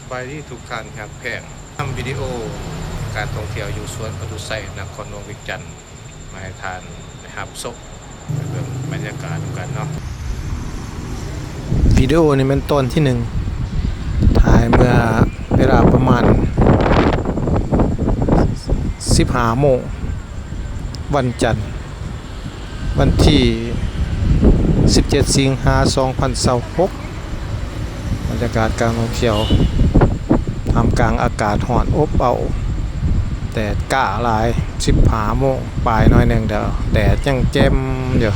ສະບາຍດີທຸກທ່ານທີ່ຮັກແພງ. ນຳວິດີໂອການທ່ອງທ່ຽວຢູ່ສວນປະຕູໄຊ ນະຄອນຫຼວງວຽງຈັນ ມາໃຫ້ທ່ານໄດ້ຮັບຊົມ ໄປເບິ່ງບັນຍາກາດນຳກັນເນາະ. ວິດີໂອນີ້ແມ່ນຕອນທີໜຶ່ງ ຖ່າຍເມື່ອເວລາປະມານສິບຫ້າໂມງ ວັນຈັນ ວັນທີສິບເຈັດ ສິງຫາ ສອງພັນຊາວຫົກ. ບັນຍາກາດການທ່ອງທ່ຽວ ທ່າມກາງອາກາດຮ້ອນອົບເອົາ, ແດດກ້າຫຼາຍ, ສິບຫ້າໂມງປາຍໜ້ອຍໜຶ່ງ ແດດຍັງແຈ່ມຢູ່.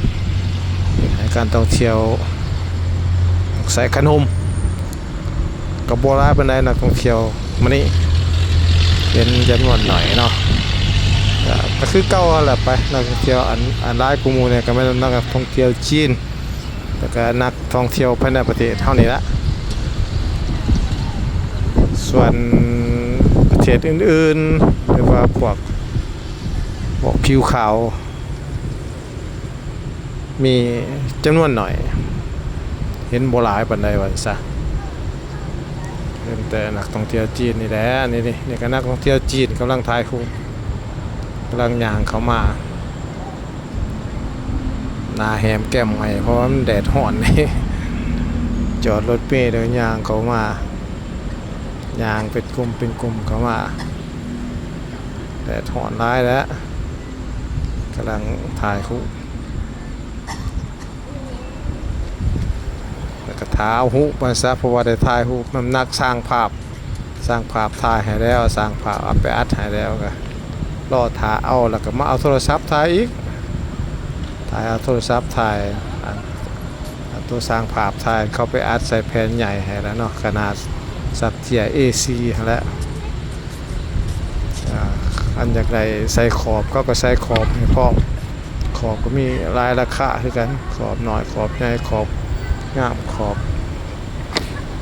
ໃຫ້ການທ່ອງທ່ຽວໃສ່ຂະໜົມ ກໍບໍ່ຫຼາຍປານໃດ ນັກທ່ອງທ່ຽວມື້ນີ້ເປັນຈຳນວນໜ້ອຍເນາະ. ກໍ ກໍຄືເກົ່າຫັ້ນແຫຼະໄປ ນັກທ່ອງທ່ຽວ ອັນ ອັນຫຼາຍກວ່າໝູ່ນີ້ກໍແມ່ນນັກທ່ອງທ່ຽວຈີນ ແລ້ວກໍນັກທ່ອງທ່ຽວພາຍໃນປະເທດເຮົານີ້ລະ. ສ່ວນປະເທດອື່ນໆ ຫຼືວ່າພວກ ພວກຜິວຂາວ ມີຈຳນວນໜ້ອຍ ເຫັນບໍ່ຫຼາຍປານໃດວ່າຊັ້ນຊະ. ເຫັນແຕ່ນັກທ່ອງທ່ຽວຈີນນີ້ແຫຼະ. ນີ້ ນີ້ ນີ້ກໍນັກທ່ອງທ່ຽວຈີນກຳລັງຖ່າຍຮູບ ກຳລັງຍ່າງເຂົ້າມາ ໜ້າແຫ້ມແກ້ມໄໝ້ ເພາະວ່າມັນແດດຮ້ອນ. ຈອດລົດເມແລ້ວຍ່າງເຂົ້າມາ ຍ່າງເປັນກຸ່ມເປັນກຸ່ມເຂົ້າມາ. ແດດຮ້ອນຫຼາຍແລ້ວ ກຳລັງຖ່າຍຮູບ ແລ້ວກໍຖ້າເອົາຮູບມາຊະ ເພາະວ່າໄດ້ຖ່າຍຮູບນຳນັກຊ່າງພາບ. ຊ່າງພາບຖ່າຍໃຫ້ແລ້ວ ຊ່າງພາບເອົາໄປອັດໃຫ້ແລ້ວ ກໍລໍຖ້າເອົາ ແລ້ວກໍມາເອົາໂທລະສັບຖ່າຍອີກ. ຖ່າຍເອົາໂທລະສັບຖ່າຍ ອັນ ອັນຕົວຊ່າງພາບຖ່າຍ ເຂົາໄປອັດໃສ່ແຜ່ນໃຫຍ່ໃຫ້ແລ້ວເນາະ ຂະໜາດສັກເທຍເອສີ່ຫັ້ນແຫຼະ. ອ່າ ອັນຢາກໄດ້ໃສ່ຂອບ ເຂົາກໍໃສ່ຂອບໃຫ້ພ້ອມ. ຂອບກໍມີຫຼາຍລາຄາຄືກັນ ຂອບນ້ອຍ ຂອບໃຫຍ່ ຂອບງາມ ຂອບ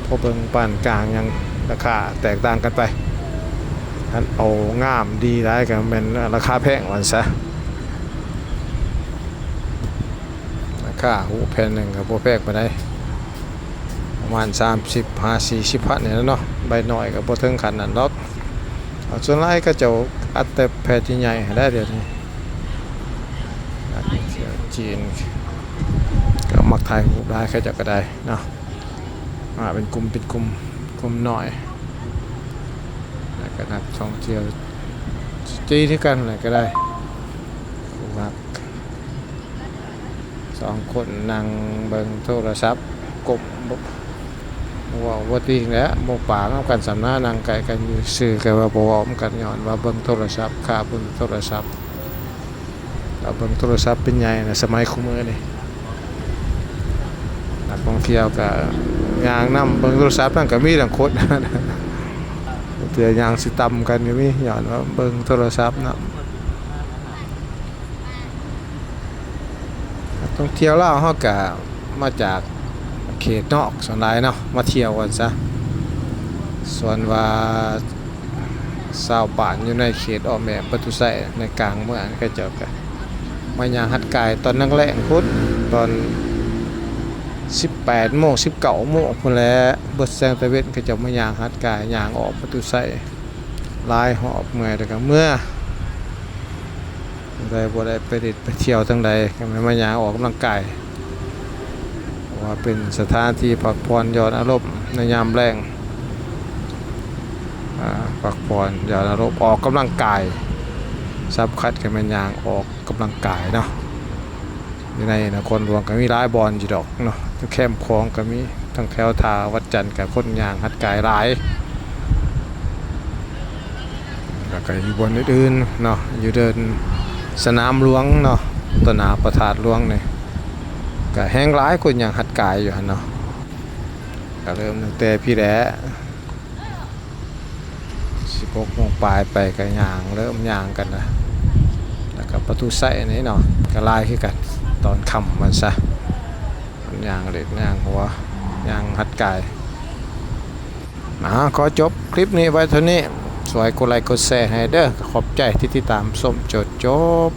ພໍເບິ່ງປານກາງ ຫຍັງລາຄາແຕກຕ່າງກັນໄປ. ຄັນເອົາງາມດີຫຼາຍກໍແມ່ນລາຄາແພງວ່າຊັ້ນຊະ. ລາຄາຮູບແຜ່ນໜຶ່ງກໍບໍ່ແພງປານໃດ ປະມານສາມສິບຫາສີ່ສິບພັນນີ້ແຫຼະເນາະ. ໃບນ້ອຍກໍບໍ່ເຖິງຂັ້ນນັ້ນດອກ. ເອົາ ສ່ວນຫຼາຍເຂົາເຈົ້າອັດແຕ່ແຜ່ນທີ່ໃຫຍ່ຫັ້ນແຫຼະດຽວນີ້. ນັກທ່ອງທ່ຽວຈີນກໍມັກຖ່າຍຮູບຫຼາຍ ເຂົາເຈົ້າກໍໄດ້ເນາະ ມາເປັນກຸ່ມເປັນກຸ່ມ ກຸ່ມນ້ອຍ. ແລ້ວກໍນັກທ່ອງທ່ຽວຈີນຄືກັນແຫຼະກໍໄດ້ ຜູ້ມັກ ສອງຄົນນັ່ງເບິ່ງໂທລະສັບ ກົ້ມ ບໍ່ ບໍ່ເວົ້າບໍ່ຕິງແຫຼະ ບໍ່ປາກນຳກັນສ່ຳນາ. ນັ່ງໃກ້ກັນຢູ່ຊື່ ແຕ່ວ່າບໍ່ເວົ້ານຳກັນ ຍ້ອນວ່າເບິ່ງໂທລະສັບ ຄາເບິ່ງໂທລະສັບ. ເອົາເບິ່ງໂທລະສັບເປັນໃຫຍ່ນະ ສະໄໝຄູ່ມື້ນີ້. ນັກທ່ອງທ່ຽວກໍຍ່າງນຳເບິ່ງໂທລະສັບ ນັ້ນກໍມີທັງຄົນ ເທື່ອຍ່າງຊິຕຳກັນກໍມີ ຍ້ອນວ່າເບິ່ງໂທລະສັບນຳ. ນັກທ່ອງທ່ຽວລາວເຮົາກະມາຈາກເຂດນອກສ່ວນຫຼາຍເນາະ ມາທ່ຽວວ່າຊັ້ນຊະ. ສ່ວນວ່າຊາວບ້ານຢູ່ໃນເຂດອ້ອມແອ້ມປະຕູໄຊ ໃນກາງເມືອງ ເຂົາເຈົ້າກະມາຍ່າງຮັດກາຍຕອນແລງໆພຸ້ນ ຕອນສິບແປດໂມງ ສິບເກົ້າໂມງພຸ້ນແຫຼະ ເບິດແສງຕາເວັນ ເຂົາເຈົ້າມາຍ່າງຮັດກາຍ ຍ່າງອອກປະຕູໄຊຫຼາຍຮອບ ເມື່ອຍແລ້ວກະເມືອ. ຜູ້ໃດບໍ່ໄດ້ໄປຫຼິ້ນໄປທ່ຽວທາງໃດ ກໍແມ່ນມາຍ່າງອອກກຳລັງກາຍ ເພາະວ່າເປັນສະຖານທີ່ພັກຜ່ອນຢ່ອນອາລົມໃນຍາມແລງ ອາ ພັກຜ່ອນຢ່ອນອາລົມ ອອກກຳລັງກາຍ. ສຳຄັນກໍແມ່ນຍ່າງອອກກຳລັງກາຍເນາະ. ຢູ່ໃນນະຄອນຫຼວງກໍມີຫຼາຍບ່ອນຢູ່ດອກເນາະ ຢູ່ແຄມຂອງກໍມີ ທັງແຖວທ່າວັດຈັນກໍຄົນຍ່າງຮັດກາຍຫຼາຍ. ແລ້ວກໍຢູ່ບ່ອນອື່ນໆເນາະ ຢູ່ເດີ່ນສະໜາມຫຼວງເນາະ ຕໍ່ໜ້າພະທາດຫຼວງນີ້ ກໍແຮ່ງຫຼາຍຄົນຍ່າງຮັດກາຍຢູ່ຫັ້ນເນາະ. ກໍເລີ່ມຕັ້ງແຕ່ພີ້ແຫຼະ ສິບຫົກໂມງປາຍໄປກໍຍ່າງ ເລີ່ມຍ່າງກັນລະ. ແລ້ວກໍປະຕູໄຊນີ້ເນາະ ກໍຫຼາຍຄືກັນ ຕອນຄ່ຳວ່າຊັ້ນຊະ ຍ່າງເຫຼັ້ນຍ່າງຫົວ ຍ່າງຮັດກາຍ. ອາ ຂໍຈົບຄລິບນີ້ໄວ້ເທົ່ານີ້ ຊ່ວຍກົດໄລກົດແຊໃຫ້ເດີ ຂອບໃຈທີ່ຕິດຕາມຊົມຈົນຈົບ.